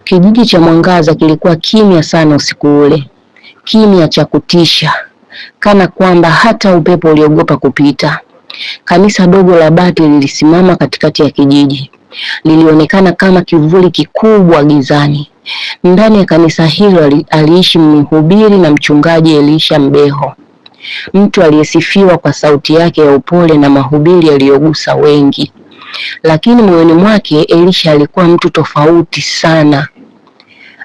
Kijiji cha Mwangaza kilikuwa kimya sana usiku ule, kimya cha kutisha, kana kwamba hata upepo uliogopa kupita. Kanisa dogo la bati lilisimama katikati ya kijiji, lilionekana kama kivuli kikubwa gizani. Ndani ya kanisa hilo aliishi mhubiri na mchungaji Elisha Mbeho, mtu aliyesifiwa kwa sauti yake ya upole na mahubiri yaliyogusa wengi. Lakini moyoni mwake Elisha alikuwa mtu tofauti sana.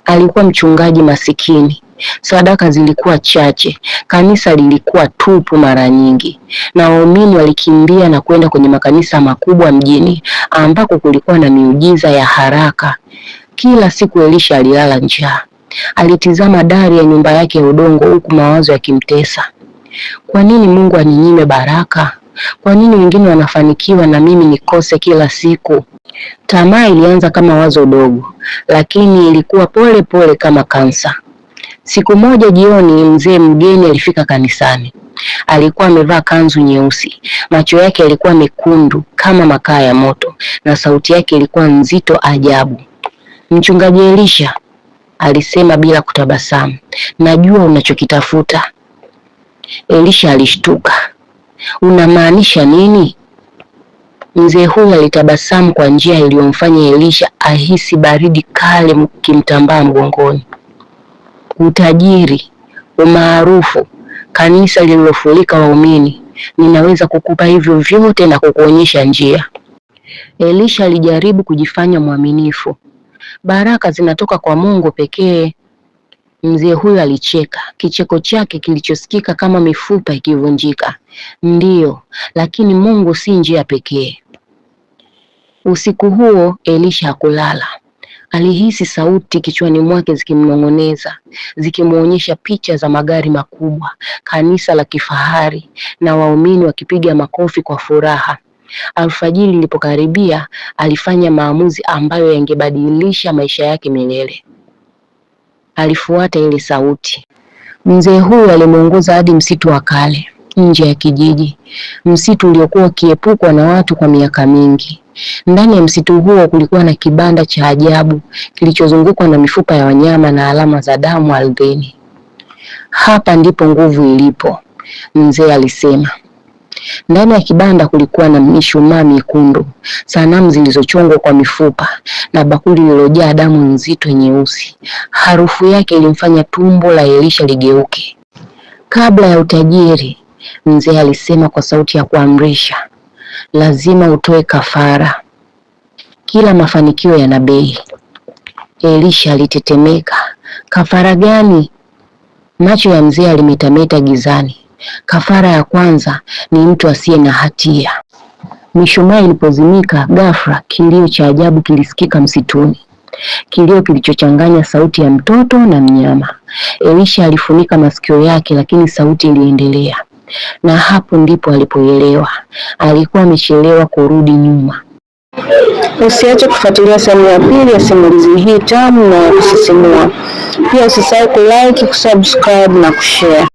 Alikuwa mchungaji masikini, sadaka zilikuwa chache, kanisa lilikuwa tupu mara nyingi, na waumini walikimbia na kwenda kwenye makanisa makubwa mjini ambako kulikuwa na miujiza ya haraka. Kila siku Elisha alilala njaa. Alitizama dari ya nyumba yake ya udongo huku mawazo yakimtesa. Kwa nini Mungu aninyime baraka? Kwa nini wengine wanafanikiwa na mimi nikose kila siku? Tamaa ilianza kama wazo dogo, lakini ilikuwa pole pole kama kansa. Siku moja jioni, mzee mgeni alifika kanisani. Alikuwa amevaa kanzu nyeusi, macho yake yalikuwa mekundu kama makaa ya moto, na sauti yake ilikuwa nzito ajabu. Mchungaji Elisha, alisema bila kutabasamu, najua unachokitafuta. Elisha alishtuka. Unamaanisha nini? Mzee huyu alitabasamu kwa njia iliyomfanya Elisha ahisi baridi kali kimtambaa mgongoni. Utajiri, umaarufu, kanisa lililofurika waumini, ninaweza kukupa hivyo vyote na kukuonyesha njia. Elisha alijaribu kujifanya mwaminifu. Baraka zinatoka kwa Mungu pekee. Mzee huyu alicheka, kicheko chake kilichosikika kama mifupa ikivunjika. Ndiyo, lakini Mungu si njia pekee. Usiku huo Elisha hakulala. Alihisi sauti kichwani mwake zikimnong'oneza, zikimwonyesha picha za magari makubwa, kanisa la kifahari na waumini wakipiga makofi kwa furaha. Alfajiri ilipokaribia, alifanya maamuzi ambayo yangebadilisha maisha yake milele. Alifuata ile sauti. Mzee huyu alimuongoza hadi msitu wa kale nje ya kijiji, msitu uliokuwa ukiepukwa na watu kwa miaka mingi. Ndani ya msitu huo kulikuwa na kibanda cha ajabu kilichozungukwa na mifupa ya wanyama na alama za damu ardhini. Hapa ndipo nguvu ilipo, mzee alisema. Ndani ya kibanda kulikuwa na mishumaa miekundu, sanamu zilizochongwa kwa mifupa na bakuli lililojaa damu nzito nyeusi. Harufu yake ilimfanya tumbo la Elisha ligeuke. Kabla ya utajiri, mzee alisema kwa sauti ya kuamrisha, lazima utoe kafara. Kila mafanikio yana bei. Elisha alitetemeka. Kafara gani? Macho ya mzee alimetameta gizani. Kafara ya kwanza ni mtu asiye na hatia. Mishumaa ilipozimika ghafla, kilio cha ajabu kilisikika msituni, kilio kilichochanganya sauti ya mtoto na mnyama. Elisha alifunika masikio yake, lakini sauti iliendelea, na hapo ndipo alipoelewa alikuwa amechelewa kurudi nyuma. Usiache kufuatilia sehemu ya pili ya simulizi hii tamu na ya kusisimua. Pia usisahau kulike, kusubscribe na kushare.